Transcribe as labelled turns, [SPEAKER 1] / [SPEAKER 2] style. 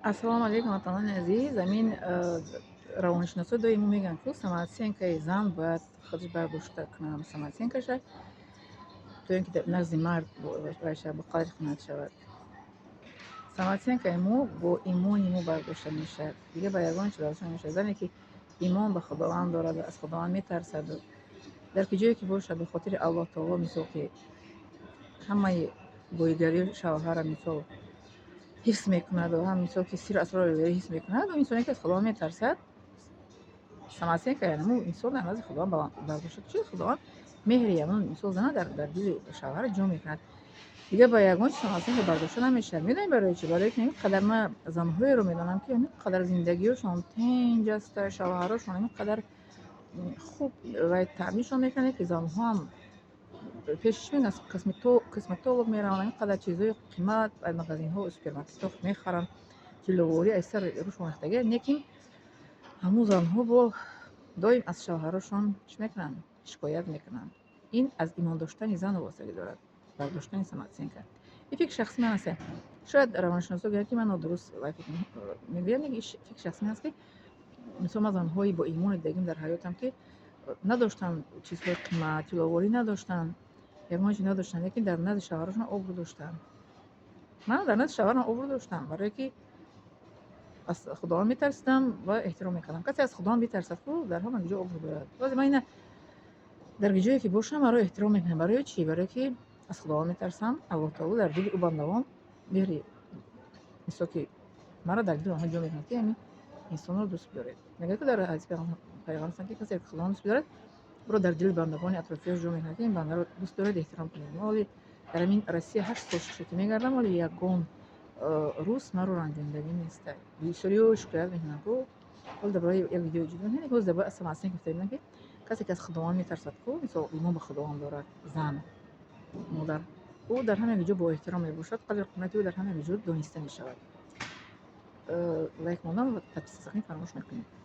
[SPEAKER 1] Ассалому алайкум, ватанони азиз. Амин равоншиносо доимо мегӯянд, ку самооценкаи зан бояд худаш бардошта кунад самооценкаша, то ин ки назди мард вайша бо қадри қимат шавад. Самооценкаи мо бо имони мо бардошта мешавад, дигар ба ягон чиз бардошта намешавад. Зане ки имон ба Худованд дорад, аз Худованд метарсаду дар ки ҷое ки бошад, ба хотири Аллоҳ таоло, мисол, ки ҳамаи боигарии шавҳара, мисол, ҳифз мекунаду ҳам, мисол, ки сиру асрори ҳифз мекунад, инсоне ки аз Худованд метарсад, самооценка ҳамун инсон дар назди Худованд бардошта чиз. Худованд меҳри ҳамун, мисол, зана дар дили шавҳара ҷо мекунад. Дигар ба ягон чиз самооценка бардошта намешавад. Медонед барои чӣ? Барои ки ҳамин қадар ман занҳоеро медонам, ки ҳамин қадар зиндагиҳошон тинҷ аст, шавҳарошон ҳамин қадар хуб вай таъминшон мекунанд, ки занҳо ҳам пеши, чӣ мегӯянд, косметолог мераванд, ҳамин қадар чизҳои қимат аз магазинҳо, супермаркетҳо мехаранд, тилловорӣ аз сар рӯшон рехтагӣ. Лекин ҳамун занҳо бо доим аз шавҳарошон чӣ мекунанд? Шикоят мекунанд. Ин аз имон доштани зан вобастагӣ дорад, бардоштани самооценка. Ин фикри шахси ман аст. Шояд равоншиносо гӯянд, ки ман нодуруст вай фикр мегӯям. Ин фикри шахси ман аст, ки, мисол, ман занҳои бо имоне дидагим дар ҳаётам, ки надоштанд чизҳои қимат, тилловорӣ надоштанд, ягон чиз надоштанд, лекин дар назди шавҳарошон обрӯ доштанд. Ман дар назди шавҳарам обрӯ доштам, барое ки аз Худованд метарсидам ва эҳтиром мекардам. Касе аз Худованд битарсад ку, дар ҳама ҷо обрӯ дорад. Бозе ман ина дар ҷое ки бошам, маро эҳтиром мекунам. Барои чӣ? Барое ки аз Худованд метарсам. Аллоҳ таоло дар дили ӯ бандагон меҳри, мисол, ки маро дар дили онҳо ҷо мекунад, ки ҳамин инсонро дӯст бидоред. Мегӯяд, ки дар ҳадиси Пайғамбар, ки касе Худованд дӯст бидорад, ӯро дар дили бандагони атрофиаш ҷо мекунад, ки ин бандаро дӯст доред, эҳтиром кунед. Мо ҳоли дар ҳамин Россия 8 сол шуд, ки мегардам, ҳоли ягон рус маро ранҷондагӣ неста. Бисёриҳо шикоят мекунанд ку. Ҳол дар бораи як видео ҷудо мекунем, боз дар бораи самооценка гуфта будам, ки касе ки аз Худованд метарсад ку, мисол, имон ба Худованд дорад, зан, модар, ӯ дар ҳама ҷо бо эҳтиром мебошад, қадри қимати ӯ дар ҳама ҷо дониста мешавад. Лайк мондан ва подписаться фаромӯш накунед.